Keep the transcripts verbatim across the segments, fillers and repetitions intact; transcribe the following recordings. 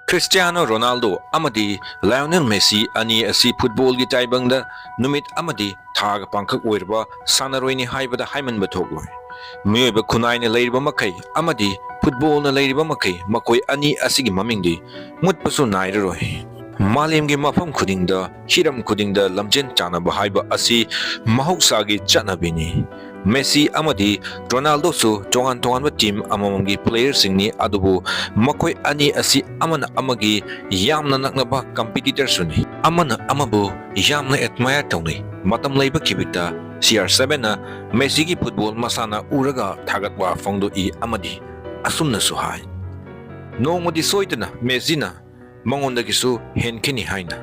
Cristiano Ronaldo ꯑꯃꯗꯤ ꯂꯥꯏꯑꯣꯅꯦꯜ Messi ꯑꯅꯤ ꯑꯁꯤ ꯐꯨꯠꯕꯣꯜꯒꯤ ꯇꯥꯏꯕꯪꯗ ꯅꯨꯃꯤꯠ ꯑꯃꯗꯤ ꯊꯥꯒ ꯄꯥꯡꯈꯛ ꯑꯣꯏꯔꯕ ꯁꯥꯟꯅꯔꯣꯏꯅꯤ ꯍꯥꯏꯕꯗ ꯍꯥꯏꯃꯟꯕ ꯊꯣꯛꯂꯣꯏ꯫ ꯃꯤꯑꯣꯏꯕ ꯈꯨꯟꯅꯥꯏꯅ ꯂꯩꯔꯤꯕ ꯃꯈꯩ ꯑꯃꯗꯤ ꯐꯨꯠꯕꯣꯜꯅ ꯂꯩꯔꯤꯕ ꯃꯈꯩ ꯃꯈꯣꯏ ꯑꯅꯤ ꯑꯁꯤꯒꯤ ꯃꯃꯤꯡꯗꯤ ꯃꯨꯠꯄꯁꯨ ꯅꯥꯏꯔꯔꯣꯏ꯫ ꯃꯥꯂꯦꯝꯒꯤ ꯃꯐꯝ ꯈꯨꯗꯤꯡꯗ, ꯍꯤꯔꯝ ꯈꯨꯗꯤꯡꯗ ꯂꯝꯖꯦꯟ ꯇꯥꯟꯅꯕ ꯍꯥꯏꯕ ꯑꯁꯤ ꯃꯍꯧꯁꯥꯒꯤ ꯆꯠꯅꯕꯤꯅꯤ꯫ ꯃꯦꯁꯤ ꯑꯃꯗꯤ ꯔꯣꯅꯥꯜꯗꯣꯁꯨ ꯇꯣꯉꯥꯟ ꯇꯣꯉꯥꯟꯕ ꯇꯤꯝ ꯑꯃꯃꯝꯒꯤ ꯄ꯭ꯂꯦꯌꯔꯁꯤꯡꯅꯤ, ꯑꯗꯨꯕꯨ ꯃꯈꯣꯏ ꯑꯅꯤ ꯑꯁꯤ ꯑꯃꯅ ꯑꯃꯒꯤ ꯌꯥꯝꯅ ꯅꯛꯅꯕ ꯀꯝꯄꯤꯇꯤꯇꯔꯁꯨꯅꯤ꯫ ꯑꯃꯅ ꯑꯃꯕꯨ ꯌꯥꯝꯅ ꯑꯦꯗꯃꯥꯌꯔ ꯇꯧꯅꯩ꯫ ꯃꯇꯝ ꯂꯩꯕ ꯈꯤꯕꯤꯛꯇ ꯁꯤ ꯑꯥꯔ ꯁꯚꯦꯟꯅ ꯃꯦꯁꯤꯒꯤ ꯐꯨꯠꯕꯣꯜ ꯃꯁꯥꯟꯅ ꯎꯔꯒ ꯊꯥꯒꯠꯄ ꯐꯣꯡꯗꯣꯛꯏ ꯑꯃꯗꯤ ꯑꯁꯨꯝꯅꯁꯨ ꯍꯥꯏ, "ꯅꯣꯡꯃꯗꯤ ꯁꯣꯏꯗꯅ ꯃꯦꯁꯤꯅ ꯃꯉꯣꯟꯗꯒꯤꯁꯨ ꯍꯦꯟꯈꯤꯅꯤ" ꯍꯥꯏꯅ꯫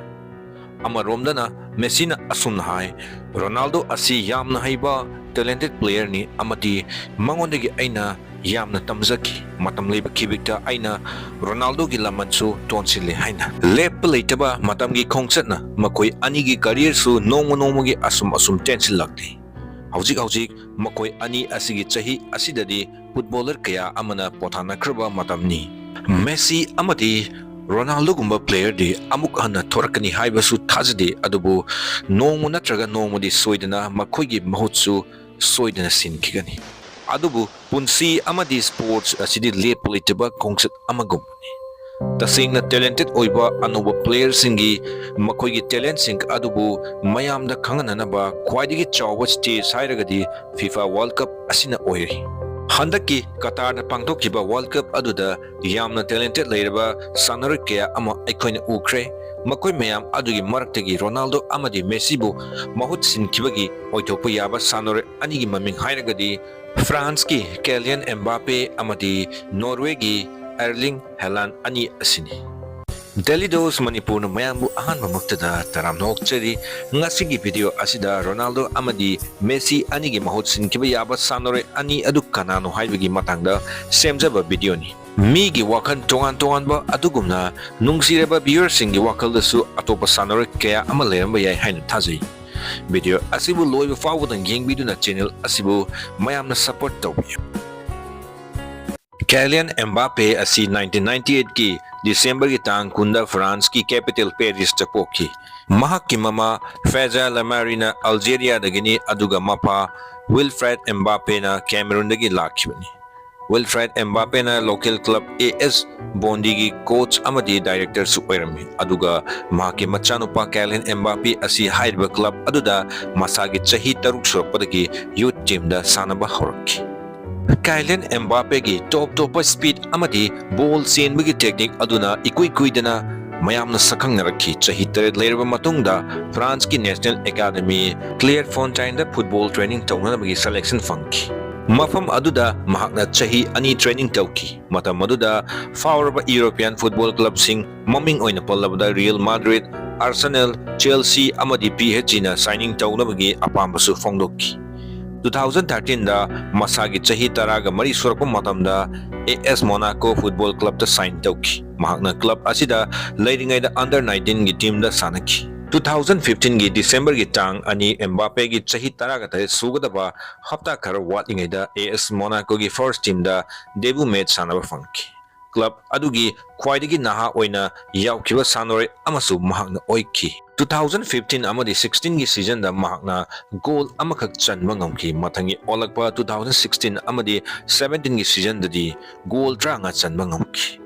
ꯑꯃꯔꯣꯝꯗꯅ ꯃꯦꯁꯤꯅ ꯑꯁꯨꯝꯅ ꯍꯥꯏ, "ꯔꯣꯅꯥꯜꯗꯣ ꯑꯁꯤ ꯌꯥꯝꯅ ꯍꯩꯕ, ꯇꯦꯂꯦꯟꯇꯦꯠ ꯄ꯭ꯂꯦꯌꯔꯅꯤ ꯑꯃꯗꯤ ꯃꯉꯣꯟꯗꯒꯤ ꯑꯩꯅ ꯌꯥꯝꯅ ꯇꯝꯖꯈꯤ꯫ ꯃꯇꯝ ꯂꯩꯕ ꯈꯤꯕꯤꯛꯇ ꯑꯩꯅ ꯔꯣꯅꯥꯜꯗꯣꯒꯤ ꯂꯃꯟꯁꯨ ꯇꯣꯟꯁꯤꯜꯂꯤ" ꯍꯥꯏꯅ꯫ ꯂꯦꯞꯄ ꯂꯩꯇꯕ ꯃꯇꯝꯒꯤ ꯈꯣꯡꯆꯠꯅ ꯃꯈꯣꯏ ꯑꯅꯤꯒꯤ ꯀꯔꯤꯌꯔꯁꯨ ꯅꯣꯡꯃ ꯅꯣꯡꯃꯒꯤ ꯑꯁꯨꯝ ꯑꯁꯨꯝ ꯇꯦꯟꯁꯤꯜꯂꯛꯂꯤ꯫ ꯍꯧꯖꯤꯛ ꯍꯧꯖꯤꯛ ꯃꯈꯣꯏ ꯑꯅꯤ ꯑꯁꯤꯒꯤ ꯆꯍꯤ ꯑꯁꯤꯗꯗꯤ ꯐꯨꯠꯕꯣꯂꯔ ꯀꯌꯥ ꯑꯃꯅ ꯄꯣꯊꯥꯅꯈ꯭ꯔꯕ ꯃꯇꯝꯅꯤ꯫ ꯃꯦꯁꯤ ꯑꯃꯗꯤ ꯔꯣꯅꯥꯜꯗꯣꯒꯨꯝꯕ ꯄ꯭ꯂꯦꯌꯔꯗꯤ ꯑꯃꯨꯛ ꯍꯟꯅ ꯊꯣꯔꯛꯀꯅꯤ ꯍꯥꯏꯕꯁꯨ ꯊꯥꯖꯗꯦ, ꯑꯗꯨꯕꯨ ꯅꯣꯡꯃ ꯅꯠꯇ꯭ꯔꯒ ꯅꯣꯡꯃꯗꯤ ꯁꯣꯏꯗꯅ ꯃꯈꯣꯏꯒꯤ ꯃꯍꯨꯠꯁꯨ ꯁꯣꯏꯗꯅ ꯁꯤꯟꯈꯤꯒꯅꯤ꯫ ꯑꯗꯨꯕꯨ ꯄꯨꯟꯁꯤ ꯑꯃꯗꯤ ꯁ꯭ꯄꯣꯔꯠꯁ ꯑꯁꯤꯗꯤ ꯂꯦꯞꯄ ꯂꯩꯇꯕ ꯈꯣꯡꯆꯠ ꯑꯃꯒꯨꯝꯕꯅꯤ꯫ ꯇꯁꯦꯡꯅ ꯇꯦꯂꯦꯟꯇꯦꯠ ꯑꯣꯏꯕ ꯑꯅꯧꯕ ꯄ꯭ꯂꯦꯌꯔꯁꯤꯡꯒꯤ ꯃꯈꯣꯏꯒꯤ ꯇꯦꯂꯦꯟꯠꯁꯤꯡ ꯑꯗꯨꯕꯨ ꯃꯌꯥꯝꯗ ꯈꯪꯍꯟꯅꯅꯕ ꯈ꯭ꯋꯥꯏꯗꯒꯤ ꯆꯥꯎꯕ ꯁ꯭ꯇꯦꯖ ꯍꯥꯏꯔꯒꯗꯤ ꯐꯤꯐꯥ ꯋꯥꯔꯜꯗ ꯀꯞ ꯑꯁꯤꯅ ꯑꯣꯏꯔꯤ꯫ ꯍꯟꯗꯛꯀꯤ ꯀꯇꯥꯔꯗ ꯄꯥꯡꯊꯣꯛꯈꯤꯕ ꯋꯥꯔꯜꯗ ꯀꯞ ꯑꯗꯨꯗ ꯌꯥꯝꯅ ꯇꯦꯂꯦꯟꯇꯦꯠ ꯂꯩꯔꯕ ꯁꯥꯟꯅꯔꯣꯏ ꯀꯌꯥ ꯑꯃ ꯑꯩꯈꯣꯏꯅ ꯎꯈ꯭ꯔꯦ꯫ ꯃꯈꯣꯏ ꯃꯌꯥꯝ ꯑꯗꯨꯒꯤ ꯃꯔꯛꯇꯒꯤ ꯔꯣꯅꯥꯜꯗꯣ ꯑꯃꯗꯤ ꯃꯦꯁꯤꯕꯨ ꯃꯍꯨꯠ ꯁꯤꯟꯈꯤꯕꯒꯤ ꯑꯣꯏꯊꯣꯛꯄ ꯌꯥꯕ ꯁꯥꯟꯅꯔꯣꯏ ꯑꯅꯤꯒꯤ ꯃꯃꯤꯡ ꯍꯥꯏꯔꯒꯗꯤ ꯐ꯭ꯔꯥꯟꯁꯀꯤ ꯀꯦꯂꯤꯌꯟ ꯑꯦꯝꯕꯥꯄꯦ ꯑꯃꯗꯤ ꯅꯣꯔꯋꯦꯒꯤ ꯑꯔꯂꯤꯡ ꯍꯦꯂꯥꯟ ꯑꯅꯤ ꯑꯁꯤꯅꯤ꯫ ꯗꯦꯂꯤ ꯗꯣꯁ ꯃꯅꯤꯄꯨꯔꯅ ꯃꯌꯥꯝꯕꯨ ꯑꯍꯥꯟꯕꯃꯛꯇꯗ ꯇꯔꯥꯝꯅ ꯑꯣꯛꯆꯔꯤ꯫ ꯉꯁꯤꯒꯤ ꯚꯤꯗꯤꯑꯣ ꯑꯁꯤꯗ ꯔꯣꯅꯥꯜꯗꯣ ꯑꯃꯗꯤ ꯃꯦꯁꯤ ꯑꯅꯤꯒꯤ ꯃꯍꯨꯠ ꯁꯤꯟꯈꯤꯕ ꯌꯥꯕ ꯁꯥꯟꯅꯔꯣꯏ ꯑꯅꯤ ꯑꯗꯨ ꯀꯅꯥꯅꯣ ꯍꯥꯏꯕꯒꯤ ꯃꯇꯥꯡꯗ ꯁꯦꯝꯖꯕ ꯚꯤꯗꯤꯑꯣꯅꯤ꯫ ꯃꯤꯒꯤ ꯋꯥꯈꯜ ꯇꯣꯉꯥꯟ ꯇꯣꯉꯥꯟꯕ ꯑꯗꯨꯒꯨꯝꯅ ꯅꯨꯡꯁꯤꯔꯕ ꯚꯤꯌꯨꯋꯔꯁꯤꯡꯒꯤ ꯋꯥꯈꯜꯗꯁꯨ ꯑꯇꯣꯞꯄ ꯁꯥꯟꯅꯔꯣꯏ ꯀꯌꯥ ꯑꯃ ꯂꯩꯔꯝꯕ ꯌꯥꯏ ꯍꯥꯏꯅ ꯊꯥꯖꯩ꯫ ꯚꯤꯗꯤꯑꯣ ꯑꯁꯤꯕꯨ ꯂꯣꯏꯕ ꯐꯥꯎꯕꯗ ꯌꯦꯡꯕꯤꯗꯨꯅ ꯆꯦꯅꯦꯜ ꯑꯁꯤꯕꯨ ꯃꯌꯥꯝꯅ ꯁꯄꯣꯔꯠ ꯇꯧꯕꯤꯌꯨ꯫ ꯀꯦꯂꯤꯌꯟ ꯑꯦꯝꯕꯥꯄꯦ ꯑꯁꯤ ꯅꯥꯏꯟꯇꯤꯟ ꯅꯥꯏꯟꯇꯤ ꯑꯩꯠꯀꯤ ꯗꯤꯁꯦꯝꯕꯔꯒꯤ ꯇꯥꯡ ꯀꯨꯟꯗ ꯐ꯭ꯔꯥꯟꯁꯀꯤ capital Parisꯇ ꯄꯣꯛꯈꯤ꯫ ꯃꯍꯥꯛꯀꯤ ꯃꯃꯥ ꯐꯦꯖꯥ ꯂꯃꯥꯔꯤꯅ ꯑꯜꯖꯦꯔꯤꯌꯥꯗꯒꯤꯅꯤ, ꯑꯗꯨꯒ ꯃꯄꯥ ꯋꯤꯜꯐ꯭ꯔꯦꯗ ꯑꯦꯝꯕꯥꯄꯦꯅ ꯀꯦꯃꯦꯔꯨꯟꯗꯒꯤ ꯂꯥꯛꯈꯤꯕꯅꯤ꯫ ꯋꯤꯜꯐ꯭ꯔꯦꯗ ꯑꯦꯝꯕꯥꯄꯦꯅ local club AS ꯕꯣꯟꯗꯤꯒꯤ coach ꯑꯃꯗꯤ directorꯁꯨ ꯑꯣꯏꯔꯝꯃꯤ, ꯑꯗꯨꯒ ꯃꯍꯥꯛꯀꯤ ꯃꯆꯥꯅꯨꯄꯥ ꯀꯥꯏꯂꯤꯟ ꯑꯦꯝꯕꯥꯄꯦ ꯑꯁꯤ ꯍꯥꯏꯔꯤꯕ club ꯑꯗꯨꯗ ꯃꯁꯥꯒꯤ ꯆꯍꯤ ꯇꯔꯨꯛ ꯁꯨꯔꯛꯄꯗꯒꯤ youth teamꯗ ꯁꯥꯟꯅꯕ ꯍꯧꯔꯛꯈꯤ꯫ ꯀꯥꯏꯂꯤꯟ ꯑꯦꯝꯕꯥꯄꯦꯒꯤ top ꯇꯣꯞꯄ speed ꯑꯃꯗꯤ ball ꯆꯦꯟꯕꯒꯤ technique ꯑꯗꯨꯅ ꯏꯀꯨꯏ ꯀꯨꯏꯗꯅ ꯃꯌꯥꯝꯅ ꯁꯛꯈꯪꯅꯔꯛꯈꯤ꯫ ꯆꯍꯤ ꯇꯔꯦꯠ ꯂꯩꯔꯕ ꯃꯇꯨꯡꯗ ꯐ꯭ꯔꯥꯟꯁꯀꯤ national academy Clairefontaine ꯗ football training ꯇꯧꯅꯅꯕꯒꯤ selection ꯐꯪꯈꯤ꯫ ꯃꯐꯝ ꯑꯗꯨꯗ ꯃꯍꯥꯛꯅ ꯆꯍꯤ ꯑꯅꯤ training ꯇꯧꯈꯤ꯫ ꯃꯇꯝ ꯑꯗꯨꯗ ꯐꯥꯎꯔꯕ European football clubꯁꯤꯡ, ꯃꯃꯤꯡ ꯑꯣꯏꯅ ꯄꯜꯂꯕꯗ Real Madrid, Arsenal, Chelsea ꯑꯃꯗꯤ PSGꯅ signing ꯇꯧꯅꯕꯒꯤ ꯑꯄꯥꯝꯕꯁꯨ ꯐꯣꯡꯗꯣꯛꯈꯤ꯫ Two thousand thirteenꯗ ꯃꯁꯥꯒꯤ ꯆꯍꯤ ꯇꯔꯥꯒ ꯃꯔꯤ ꯁꯨꯔꯛꯄ ꯃꯇꯝꯗ AS Monaco Football Clubꯇ sign ꯇꯧꯈꯤ꯫ ꯃꯍꯥꯛꯅ club ꯑꯁꯤꯗ ꯂꯩꯔꯤꯉꯩꯗ under nineteenꯒꯤ teamꯗ ꯁꯥꯟꯅꯈꯤ꯫ Two thousand fifteenꯒꯤ Decemberꯒꯤ ꯇꯥꯡ ꯑꯅꯤ, ꯑꯦꯝꯕꯥꯄꯦꯒꯤ ꯆꯍꯤ ꯇꯔꯥꯒ ꯇꯔꯦꯠ ꯁꯨꯒꯗꯕ ꯍꯞꯇꯥ ꯈꯔ ꯋꯥꯠꯂꯤꯉꯩꯗ AS Monacoꯒꯤ first teamꯗ debut match ꯁꯥꯟꯅꯕ ꯐꯪꯈꯤ꯫ Club ꯑꯗꯨꯒꯤ ꯈ꯭ꯋꯥꯏꯗꯒꯤ ꯅꯍꯥ ꯑꯣꯏꯅ ꯌꯥꯎꯈꯤꯕ ꯁꯥꯟꯅꯔꯣꯏ ꯑꯃꯁꯨ ꯃꯍꯥꯛꯅ ꯑꯣꯏꯈꯤ꯫ Two thousand fifteen ꯑꯃꯗꯤ sixteenꯒꯤ seasonꯗ ꯃꯍꯥꯛꯅ goal ꯑꯃꯈꯛ ꯆꯟꯕ ꯉꯝꯈꯤ꯫ ꯃꯊꯪꯒꯤ ꯑꯣꯜꯂꯛꯄ two thousand sixteen ꯑꯃꯗꯤ seventeenꯒꯤ seasonꯗꯗꯤ goal ꯇꯔꯥꯃꯉꯥ ꯆꯟꯕ ꯉꯝꯈꯤ꯫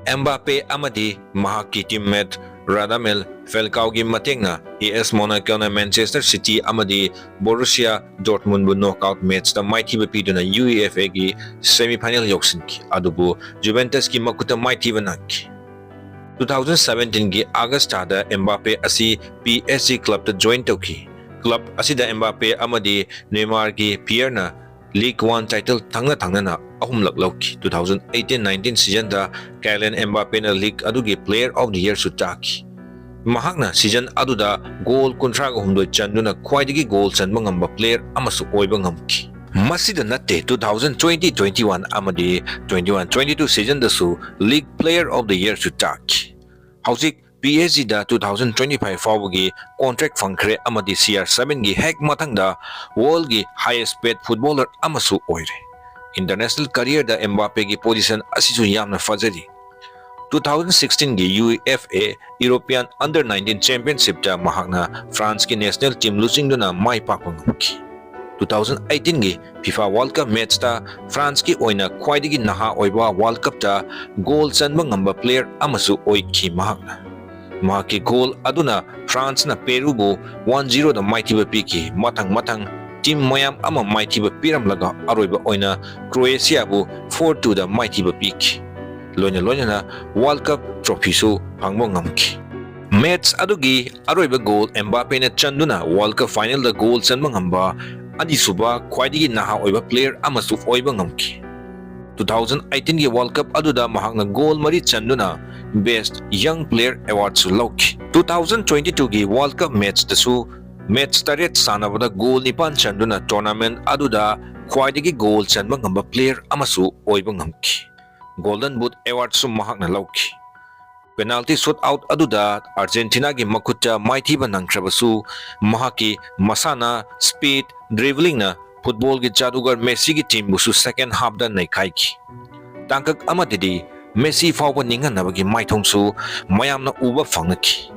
ꯑꯦꯝꯕꯥꯄꯦ ꯑꯃꯗꯤ ꯃꯍꯥꯛꯀꯤ teammate Radamel Falcaoꯒꯤ ꯃꯇꯦꯡꯅ AS Monacoꯅ Manchester City ꯑꯃꯗꯤ Borussia Dortmundꯕꯨ knockout matchꯇ ꯃꯥꯏꯊꯤꯕ ꯄꯤꯗꯨꯅ UEFAꯒꯤ semifinal ꯌꯧꯁꯤꯟꯈꯤ, ꯑꯗꯨꯕꯨ Juventusꯀꯤ ꯃꯈꯨꯠꯇ ꯃꯥꯏꯊꯤꯕ ꯅꯪꯈꯤ꯫ Two thousand seventeenꯒꯤ August ꯊꯥꯗ ꯑꯦꯝꯕꯥꯄꯦ ꯑꯁꯤ PSG clubꯇ join ꯇꯧꯈꯤ꯫ Club ꯑꯁꯤꯗ ꯑꯦꯝꯕꯥꯄꯦ ꯑꯃꯗꯤ Neymarꯒꯤ Pierreꯅ Ligue one title ꯊꯪꯅ ꯊꯪꯅꯅ ꯑꯍꯨꯝꯂꯛ ꯂꯧꯈꯤ꯫ Two thousand eighteen nineteen seasonꯗ Kylian Mbappeꯅ league ꯑꯗꯨꯒꯤ Player of the Yearꯁꯨ ꯇꯥꯈꯤ꯫ ꯃꯍꯥꯛꯅ season ꯑꯗꯨꯗ goal ꯀꯨꯟꯊ꯭ꯔꯥꯒ ꯍꯨꯝꯗꯣꯏ ꯆꯟꯗꯨꯅ ꯈ꯭ꯋꯥꯏꯗꯒꯤ goal ꯆꯟꯕ ꯉꯝꯕ player ꯑꯃꯁꯨ ꯑꯣꯏꯕ ꯉꯝꯈꯤ꯫ ꯃꯁꯤꯗ ꯅꯠꯇꯦ, two thousand twenty twenty-one ꯑꯃꯗꯤ twenty-one twenty-two seasonꯗꯁꯨ league Player of the Yearꯁꯨ ꯇꯥꯈꯤ꯫ ꯍꯧꯖꯤꯛ PSGꯗ two thousand twenty-five ꯐꯥꯎꯕꯒꯤ contract ꯐꯪꯈ꯭ꯔꯦ ꯑꯃꯗꯤ CR sevenꯒꯤ ꯍꯦꯛ ꯃꯊꯪꯗ worldꯒꯤ highest paid footballer ꯑꯃꯁꯨ ꯑꯣꯏꯔꯦ꯫ International careerꯗ ꯑꯦꯝꯕꯥꯄꯦꯒꯤ position ꯑꯁꯤꯁꯨ ꯌꯥꯝꯅ ꯐꯖꯔꯤ꯫ ꯇꯨ ꯊꯥꯎꯖꯟ ꯁꯤꯛꯁꯇꯤꯟꯒꯤ U F A European Under nineteen Championshipꯇ ꯃꯍꯥꯛꯅ ꯐ꯭ꯔꯥꯟꯁꯀꯤ national team ꯂꯨꯆꯤꯡꯗꯨꯅ ꯃꯥꯏ ꯄꯥꯛꯄ ꯉꯝꯈꯤ꯫ ꯇꯨ ꯊꯥꯎꯖꯟ ꯑꯩꯠꯇꯤꯟꯒꯤ FIFA World Cup matchꯇ ꯐ꯭ꯔꯥꯟꯁꯀꯤ ꯑꯣꯏꯅ ꯈ꯭ꯋꯥꯏꯗꯒꯤ ꯅꯍꯥ ꯑꯣꯏꯕ World Cupꯇ goal ꯆꯟꯕ ꯉꯝꯕ player ꯑꯃꯁꯨ ꯑꯣꯏꯈꯤ ꯃꯍꯥꯛꯅ꯫ ꯃꯍꯥꯛꯀꯤ goal ꯑꯗꯨꯅ ꯐ꯭ꯔꯥꯟꯁꯅ ꯄꯦꯔꯨꯕꯨ ꯋꯥꯟ ꯖꯤꯔꯣꯗ ꯃꯥꯏꯊꯤꯕ ꯄꯤꯈꯤ꯫ ꯃꯊꯪ ꯃꯊꯪ team ꯃꯌꯥꯝ ꯑꯃ ꯃꯥꯏꯊꯤꯕ ꯄꯤꯔꯝꯂꯒ ꯑꯔꯣꯏꯕ ꯑꯣꯏꯅ ꯀ꯭ꯔꯣꯑꯦꯁꯤꯌꯥꯕꯨ ꯐꯣꯔ ꯇꯨꯗ ꯃꯥꯏꯊꯤꯕ ꯄꯤꯈꯤ꯫ ꯂꯣꯏꯅ ꯂꯣꯏꯅꯅ World Cup trophyꯁꯨ ꯐꯪꯕ ꯉꯝꯈꯤ꯫ Match ꯑꯗꯨꯒꯤ ꯑꯔꯣꯏꯕ goal ꯑꯦꯝꯕꯥꯄꯦꯅ ꯆꯟꯗꯨꯅ World Cup finalꯗ goal ꯆꯟꯕ ꯉꯝꯕ ꯑꯅꯤꯁꯨꯕ ꯈ꯭ꯋꯥꯏꯗꯒꯤ ꯅꯍꯥ ꯑꯣꯏꯕ player ꯑꯃꯁꯨ ꯑꯣꯏꯕ ꯉꯝꯈꯤ꯫ ꯇꯨ ꯊꯥꯎꯖꯟ ꯑꯩꯠꯇꯤꯟꯒꯤ World Cup ꯑꯗꯨꯗ ꯃꯍꯥꯛꯅ goal ꯃꯔꯤ ꯆꯟꯗꯨꯅ Best Young Player Awardꯁꯨ ꯂꯧꯈꯤ꯫ ꯇꯨ ꯊꯥꯎꯖꯟ ꯇ꯭ꯋꯦꯟꯇꯤ ꯇꯨꯒꯤ World Cup matchꯇꯁꯨ match ꯇꯔꯦꯠ ꯁꯥꯟꯅꯕꯗ goal ꯅꯤꯄꯥꯟ ꯆꯟꯗꯨꯅ tournament ꯑꯗꯨꯗ ꯈ꯭ꯋꯥꯏꯗꯒꯤ goal ꯆꯟꯕ ꯉꯝꯕ player ꯑꯃꯁꯨ ꯑꯣꯏꯕ ꯉꯝꯈꯤ꯫ Golden Boot Awardꯁꯨ ꯃꯍꯥꯛꯅ ꯂꯧꯈꯤ꯫ Penalty shootout ꯑꯗꯨꯗ ꯑꯥꯔꯖꯦꯟꯇꯤꯅꯥꯒꯤ ꯃꯈꯨꯠꯇ ꯃꯥꯏꯊꯤꯕ ꯅꯪꯈ꯭ꯔꯕꯁꯨ, ꯃꯍꯥꯛꯀꯤ ꯃꯁꯥꯟꯅ, speed, dribblingꯅ footballꯒꯤ ꯖꯥꯗꯨꯒꯔ ꯃꯦꯁꯤꯒꯤ teamꯕꯨꯁꯨ second halfꯇ ꯅꯩꯈꯥꯏꯈꯤ꯫ ꯇꯥꯡꯀꯛ ꯑꯃꯗꯗꯤ ꯃꯦꯁꯤ ꯐꯥꯎꯕ ꯅꯤꯡꯍꯟꯅꯕꯒꯤ ꯃꯥꯏꯊꯣꯡꯁꯨ ꯃꯌꯥꯝꯅ ꯎꯕ ꯐꯪꯂꯛꯈꯤ꯫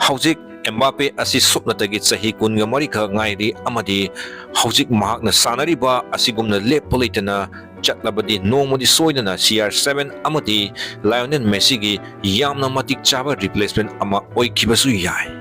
ꯍꯧꯖꯤꯛ ꯑꯦꯝꯕꯥꯄꯦ ꯑꯁꯤ ꯁꯨꯞꯅꯇꯒꯤ ꯆꯍꯤ ꯀꯨꯟꯒ ꯃꯔꯤꯈꯛ ꯉꯥꯏꯔꯤ ꯑꯃꯗꯤ ꯍꯧꯖꯤꯛ ꯃꯍꯥꯛꯅ ꯁꯥꯟꯅꯔꯤꯕ ꯑꯁꯤꯒꯨꯝꯅ ꯂꯦꯞꯄ ꯂꯩꯇꯅ ꯆꯠꯂꯕꯗꯤ ꯅꯣꯡꯃꯗꯤ ꯁꯣꯏꯗꯅ ꯁꯤ ꯑꯥꯔ ꯁꯚꯦꯟ ꯑꯃꯗꯤ ꯂꯥꯏꯑꯣꯅꯦꯜ ꯃꯦꯁꯤꯒꯤ ꯌꯥꯝꯅ ꯃꯇꯤꯛ ꯆꯥꯕ replacement ꯑꯃ ꯑꯣꯏꯈꯤꯕꯁꯨ ꯌꯥꯏ꯫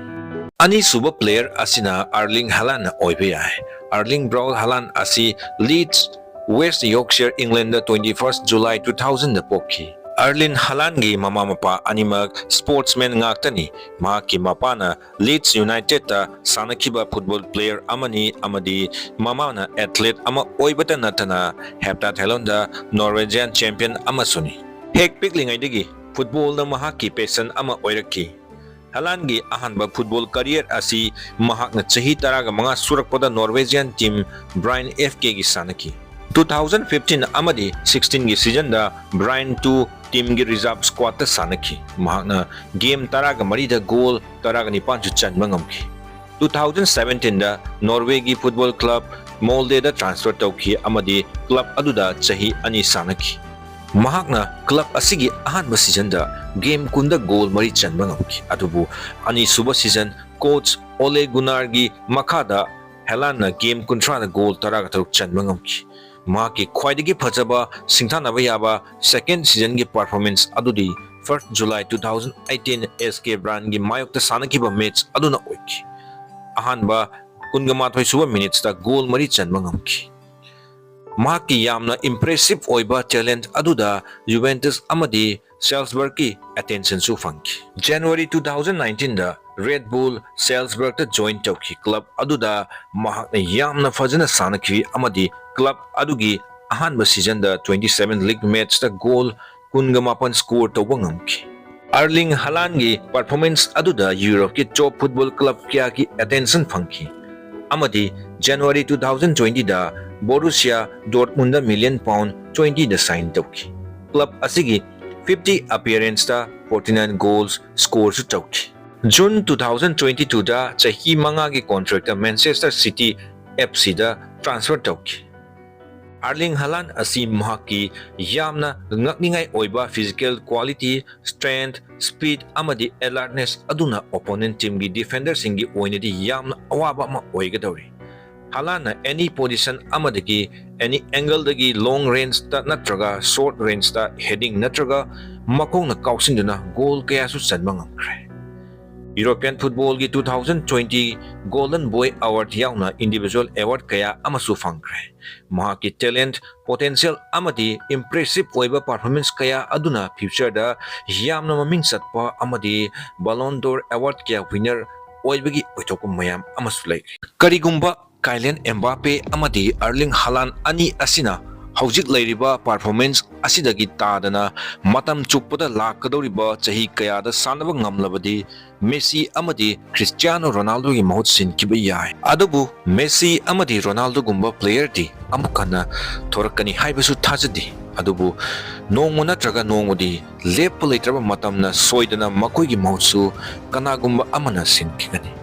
ꯑꯅꯤꯁꯨꯕ player ꯑꯁꯤꯅ Erling Haaland ꯑꯣꯏꯕ ꯌꯥꯏ꯫ Erling Braut Haaland ꯑꯁꯤ Leeds, West Yorkshire, Englandꯗ twenty first July two thousandꯗ ꯄꯣꯛꯈꯤ꯫ Erling Haalandꯒꯤ ꯃꯃꯥ ꯃꯄꯥ ꯑꯅꯤꯃꯛ sportsman ꯉꯥꯛꯇꯅꯤ꯫ ꯃꯍꯥꯛꯀꯤ ꯃꯄꯥꯅ Leeds Unitedꯇ ꯁꯥꯟꯅꯈꯤꯕ football player ꯑꯃꯅꯤ ꯑꯃꯗꯤ ꯃꯃꯥꯅ athlete ꯑꯃ ꯑꯣꯏꯕꯇ ꯅꯠꯇꯅ heptathlonꯗ Norwegian champion ꯑꯃꯁꯨꯅꯤ꯫ ꯍꯦꯛ ꯄꯤꯛꯂꯤꯉꯩꯗꯒꯤ footballꯅ ꯃꯍꯥꯛꯀꯤ passion ꯑꯃ ꯑꯣꯏꯔꯛꯈꯤ꯫ Haalandꯒꯤ ꯑꯍꯥꯟꯕ football career ꯑꯁꯤ ꯃꯍꯥꯛꯅ ꯆꯍꯤ ꯇꯔꯥꯒ ꯃꯉꯥ ꯁꯨꯔꯛꯄꯗ Norwegian team Bryne F Kꯒꯤ ꯁꯥꯟꯅꯈꯤ꯫ Two thousand fifteen ꯑꯃꯗꯤ sixteenꯒꯤ seasonꯗ Bryne two teamꯒꯤ reserve squadꯇ ꯁꯥꯟꯅꯈꯤ꯫ ꯃꯍꯥꯛꯅ game ꯇꯔꯥꯒ ꯃꯔꯤꯗ goal ꯇꯔꯥꯒ ꯅꯤꯄꯥꯟꯁꯨ ꯆꯟꯕ ꯉꯝꯈꯤ꯫ Two thousand seventeenꯗ Norwayꯒꯤ football club Moldeꯗ transfer ꯇꯧꯈꯤ ꯑꯃꯗꯤ club ꯑꯗꯨꯗ ꯆꯍꯤ ꯑꯅꯤ ꯁꯥꯟꯅꯈꯤ꯫ ꯃꯍꯥꯛꯅ club ꯑꯁꯤꯒꯤ ꯑꯍꯥꯟꯕ seasonꯗ game ꯀꯨꯟꯗ goal ꯃꯔꯤ ꯆꯟꯕ ꯉꯝꯈꯤ, ꯑꯗꯨꯕꯨ ꯑꯅꯤꯁꯨꯕ season coach Ole Gunnarꯒꯤ ꯃꯈꯥꯗ Haalandꯅ game ꯀꯨꯟꯊ꯭ꯔꯥꯗ goal ꯇꯔꯥꯒ ꯇꯔꯨꯛ ꯆꯟꯕ ꯉꯝꯈꯤ꯫ ꯃꯍꯥꯛꯀꯤ ꯈ꯭ꯋꯥꯏꯗꯒꯤ ꯐꯖꯕ ꯁꯤꯡꯊꯥꯅꯕ ꯌꯥꯕ second seasonꯒꯤ performance ꯑꯗꯨꯗꯤ first July two thousand eighteen S K Brands ꯒꯤ ꯃꯥꯌꯣꯛꯇ ꯁꯥꯟꯅꯈꯤꯕ match ꯑꯗꯨꯅ ꯑꯣꯏꯈꯤ꯫ ꯑꯍꯥꯟꯕ ꯀꯨꯟꯒ ꯃꯥꯊꯣꯏ ꯁꯨꯕ minutesꯇ goal ꯃꯔꯤ ꯆꯟꯕ ꯉꯝꯈꯤ꯫ ꯃꯍꯥꯛꯀꯤ ꯌꯥꯝꯅ impressive ꯑꯣꯏꯕ talent ꯑꯗꯨꯗ Juventus ꯑꯃꯗꯤ Salzburgꯀꯤ attentionꯁꯨ ꯐꯪꯈꯤ꯫ January two thousand nineteenꯗ Red Bull Salzburgꯇ join ꯇꯧꯈꯤ꯫ Club ꯑꯗꯨꯗ ꯃꯍꯥꯛꯅ ꯌꯥꯝꯅ ꯐꯖꯅ ꯁꯥꯟꯅꯈꯤ ꯑꯃꯗꯤ club ꯑꯗꯨꯒꯤ ꯑꯍꯥꯟꯕ seasonꯗ twenty seven league matchꯇ goal ꯀꯨꯟꯒ ꯃꯥꯄꯟ score ꯇꯧꯕ ꯉꯝꯈꯤ꯫ Erling Haalandꯒꯤ performance ꯑꯗꯨꯗ Europeꯀꯤ top football club ꯀꯌꯥꯒꯤ attention ꯐꯪꯈꯤ ꯑꯃꯗꯤ January two thousand twentyꯗ Borussia Dortmundꯗ million pound twentyꯗ sign ꯇꯧꯈꯤ꯫ Club ꯑꯁꯤꯒꯤ fifty appearanceꯇ forty nine goals scoreꯁꯨ ꯇꯧꯈꯤ꯫ June two thousand twenty twoꯗ ꯆꯍꯤ ꯃꯉꯥꯒꯤ contractꯇ Manchester City F Cꯗ transfer ꯇꯧꯈꯤ꯫ Erling Haaland ꯑꯁꯤ ꯃꯍꯥꯛꯀꯤ ꯌꯥꯝꯅ ꯉꯛꯅꯤꯡꯉꯥꯏ ꯑꯣꯏꯕ physical quality, strength, speed ꯑꯃꯗꯤ alertness ꯑꯗꯨꯅ opponent teamꯒꯤ defenderꯁꯤꯡꯒꯤ ꯑꯣꯏꯅꯗꯤ ꯌꯥꯝꯅ ꯑꯋꯥꯕ ꯑꯃ ꯑꯣꯏꯒꯗꯧꯔꯤ꯫ Haalandꯅ any position ꯑꯃꯗꯒꯤ any angleꯗꯒꯤ long rangeꯇ ꯅꯠꯇ꯭ꯔꯒ short rangeꯇ heading ꯅꯠꯇ꯭ꯔꯒ ꯃꯈꯣꯡꯅ ꯀꯥꯎꯁꯤꯟꯗꯨꯅ goal ꯀꯌꯥꯁꯨ ꯆꯟꯕ ꯉꯝꯈ꯭ꯔꯦ꯫ European footballꯒꯤ two thousand twenty Golden Boy Award ꯌꯥꯎꯅ individual award ꯀꯌꯥ ꯑꯃꯁꯨ ꯐꯪꯈ꯭ꯔꯦ꯫ ꯃꯍꯥꯛꯀꯤ talent, potential ꯑꯃꯗꯤ impressive ꯑꯣꯏꯕ performance ꯀꯌꯥ ꯑꯗꯨꯅ futureꯗ ꯌꯥꯝꯅ ꯃꯃꯤꯡ ꯆꯠꯄ ꯑꯃꯗꯤ Ballon d'Or Award ꯀꯌꯥ winner ꯑꯣꯏꯕꯒꯤ ꯑꯣꯏꯊꯣꯛꯄ ꯃꯌꯥꯝ ꯑꯃꯁꯨ ꯂꯩꯔꯤ꯫ ꯀꯔꯤꯒꯨꯝꯕ Kylian Mbappe ꯑꯃꯗꯤ Erling Haaland ꯑꯅꯤ ꯑꯁꯤꯅ ꯍꯧꯖꯤꯛ ꯂꯩꯔꯤꯕ performance ꯑꯁꯤꯗꯒꯤ ꯇꯥꯗꯅ ꯃꯇꯝ ꯆꯨꯞꯄꯗ ꯂꯥꯛꯀꯗꯧꯔꯤꯕ ꯆꯍꯤ ꯀꯌꯥꯗ ꯁꯥꯟꯅꯕ ꯉꯝꯂꯕꯗꯤ Messi ꯑꯃꯗꯤ Cristiano Ronaldoꯒꯤ ꯃꯍꯨꯠ ꯁꯤꯟꯈꯤꯕ ꯌꯥꯏ꯫ ꯑꯗꯨꯕꯨ Messi ꯑꯃꯗꯤ Ronaldoꯒꯨꯝꯕ playerꯗꯤ ꯑꯃꯨꯛ ꯍꯟꯅ ꯊꯣꯔꯛꯀꯅꯤ ꯍꯥꯏꯕꯁꯨ ꯊꯥꯖꯗꯦ꯫ ꯑꯗꯨꯕꯨ ꯅꯣꯡꯃ ꯅꯠꯇ꯭ꯔꯒ ꯅꯣꯡꯃꯗꯤ ꯂꯦꯞꯄ ꯂꯩꯇ꯭ꯔꯕ ꯃꯇꯝꯅ ꯁꯣꯏꯗꯅ ꯃꯈꯣꯏꯒꯤ ꯃꯍꯨꯠꯁꯨ ꯀꯅꯥꯒꯨꯝꯕ ꯑꯃꯅ ꯁꯤꯟꯈꯤꯒꯅꯤ꯫